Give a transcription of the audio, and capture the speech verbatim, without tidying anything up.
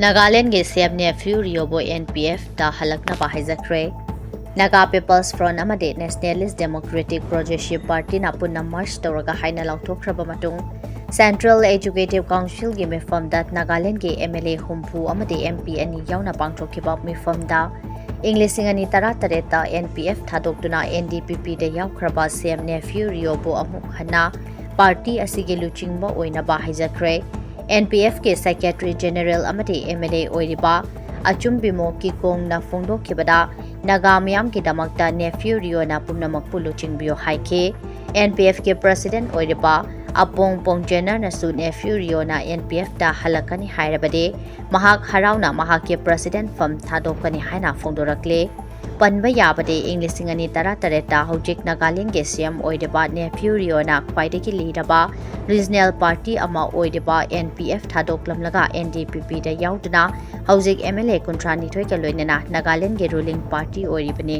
ꯅꯥꯒꯥꯂꯦꯟꯒꯤ C M Neiphiu ꯔꯤꯑꯣꯕꯨ N P ꯑꯦꯐꯇ ꯍꯜꯂꯛꯅꯕ ꯍꯥꯏꯖꯈ꯭ꯔꯦ꯫ ꯅꯥꯒꯥ ꯄꯤꯄꯜꯁ ꯐ꯭ꯔꯟꯠ ꯑꯃꯗꯤ ꯅꯦꯁꯅꯦꯂꯤꯁ ꯗꯦꯃꯣꯀ꯭ꯔꯦꯇꯤꯛ ꯄ꯭ꯔꯣꯒ꯭ꯔꯦꯁꯤꯞ ꯄꯥꯔꯇꯤꯅ ꯄꯨꯟꯅ ꯃꯔꯖ ꯇꯧꯔꯒ ꯍꯥꯏꯅ ꯂꯥꯎꯊꯣꯛꯈ꯭ꯔꯕ ꯃꯇꯨꯡ, ꯁꯦꯟꯇ꯭ꯔꯦꯜ ꯑꯦꯛꯖꯤꯀ꯭ꯌꯨꯇꯤꯚ ꯀꯥꯎꯟꯁꯤꯜꯒꯤ ꯃꯤꯐꯝꯗ ꯅꯥꯒꯥꯂꯦꯟꯒꯤ ꯑꯦꯝ ꯑꯦꯜ ꯑꯦ ꯍꯨꯝꯐꯨ ꯑꯃꯗꯤ ꯑꯦꯝ ꯄꯤ ꯑꯅꯤ ꯌꯥꯎꯅ ꯄꯥꯡꯊꯣꯛꯈꯤꯕ ꯃꯤꯐꯝꯗ ꯏꯪ ꯂꯤꯁꯤꯡ ꯑꯅꯤ ꯇꯔꯥꯇꯔꯦꯠꯇ ꯑꯦꯟ ꯄꯤ ꯑꯦꯐ ꯊꯥꯗꯣꯛꯇꯨꯅ ꯑꯦꯟ ꯗꯤ ꯄꯤ ꯄꯤꯗ ꯌꯥꯎꯈ꯭ꯔꯕ ꯁꯤ ꯑꯦꯝ ꯅꯦꯐ꯭ꯌꯨ ꯔꯤꯑꯣꯕꯨ ꯑꯃꯨꯛ ꯍꯟꯅ ꯄꯥꯔꯇꯤ ꯑꯁꯤꯒꯤ ꯂꯨꯆꯤꯡꯕ ꯑꯣꯏꯅꯕ ꯍꯥꯏꯖꯈ꯭ꯔꯦ꯫ ꯑꯦꯟ ꯄꯤ ꯑꯦꯐꯀꯤ ꯁꯦꯀ꯭ꯔꯦꯇꯔꯤ ꯖꯦꯅꯔꯦꯜ ꯑꯃꯗꯤ ꯑꯦꯝ ꯑꯦꯜ ꯑꯦ ꯑꯣꯏꯔꯤꯕ ꯑꯆꯨꯝꯕꯤꯃꯣ ꯀꯤꯀꯣꯡꯅ ꯐꯣꯡꯗꯣꯛꯈꯤꯕꯗ, ꯅꯥꯒꯥ ꯃꯤꯌꯥꯝꯒꯤꯗꯃꯛꯇ ꯅꯦꯐ꯭ꯌꯨ ꯔꯤꯑꯣꯅ ꯄꯨꯝꯅꯃꯛꯄꯨ ꯂꯨꯆꯤꯡꯕꯤꯌꯨ ꯍꯥꯏꯈꯤ꯫ ꯑꯦꯟ ꯄꯤ ꯑꯦꯐꯀꯤ ꯄ꯭ꯔꯁꯤꯗꯦꯟꯠ ꯑꯣꯏꯔꯤꯕ ꯑꯄꯣꯡ ꯄꯣꯡꯖꯦꯅꯔꯅꯁꯨ ꯅꯦꯐ꯭ꯌꯨ ꯔꯤꯑꯣꯅ ꯑꯦꯟ ꯄꯤ ꯑꯦꯐꯇ ꯍꯜꯂꯛꯀꯅꯤ ꯍꯥꯏꯔꯕꯗꯤ ꯃꯍꯥꯛ ꯍꯔꯥꯎꯅ ꯃꯍꯥꯛꯀꯤ ꯄ꯭ꯔꯁꯤꯗꯦꯟꯠ ꯐꯝ ꯊꯥꯗꯣꯛꯀꯅꯤ ꯍꯥꯏꯅ ꯐꯣꯡꯗꯣꯔꯛꯂꯤ꯫ ꯄꯟꯕ ꯌꯥꯕꯗꯤ, ꯏꯪ ꯂꯤꯁꯤꯡ ꯑꯅꯤ ꯇꯔꯥꯇꯔꯦꯠꯇ ꯍꯧꯖꯤꯛ ꯅꯥꯒꯥꯂꯦꯟꯒꯤ ꯁꯤ ꯑꯦꯝ ꯑꯣꯏꯔꯤꯕ ꯅꯦꯐ꯭ꯌꯨ ꯔꯤꯑꯣꯅ ꯈ꯭ꯋꯥꯏꯗꯒꯤ ꯂꯤꯔꯕ ꯔꯤꯖꯅꯦꯜ ꯄꯥꯔꯇꯤ ꯑꯃ ꯑꯣꯏꯔꯤꯕ ꯑꯦꯟ ꯄꯤ ꯑꯦꯐ ꯊꯥꯗꯣꯛꯂꯝꯂꯒ ꯑꯦꯟ ꯗꯤ ꯄꯤ ꯄꯤꯗ ꯌꯥꯎꯗꯨꯅ ꯍꯧꯖꯤꯛ ꯑꯦꯝ ꯑꯦꯜ ꯑꯦ ꯀꯨꯟꯊ꯭ꯔꯥ ꯅꯤꯊꯣꯏꯒ ꯂꯣꯏꯅꯅ ꯅꯥꯒꯥꯂꯦꯟꯒꯤ ꯔꯨꯂꯤꯡ ꯄꯥꯔꯇꯤ ꯑꯣꯏꯔꯤꯕꯅꯤ꯫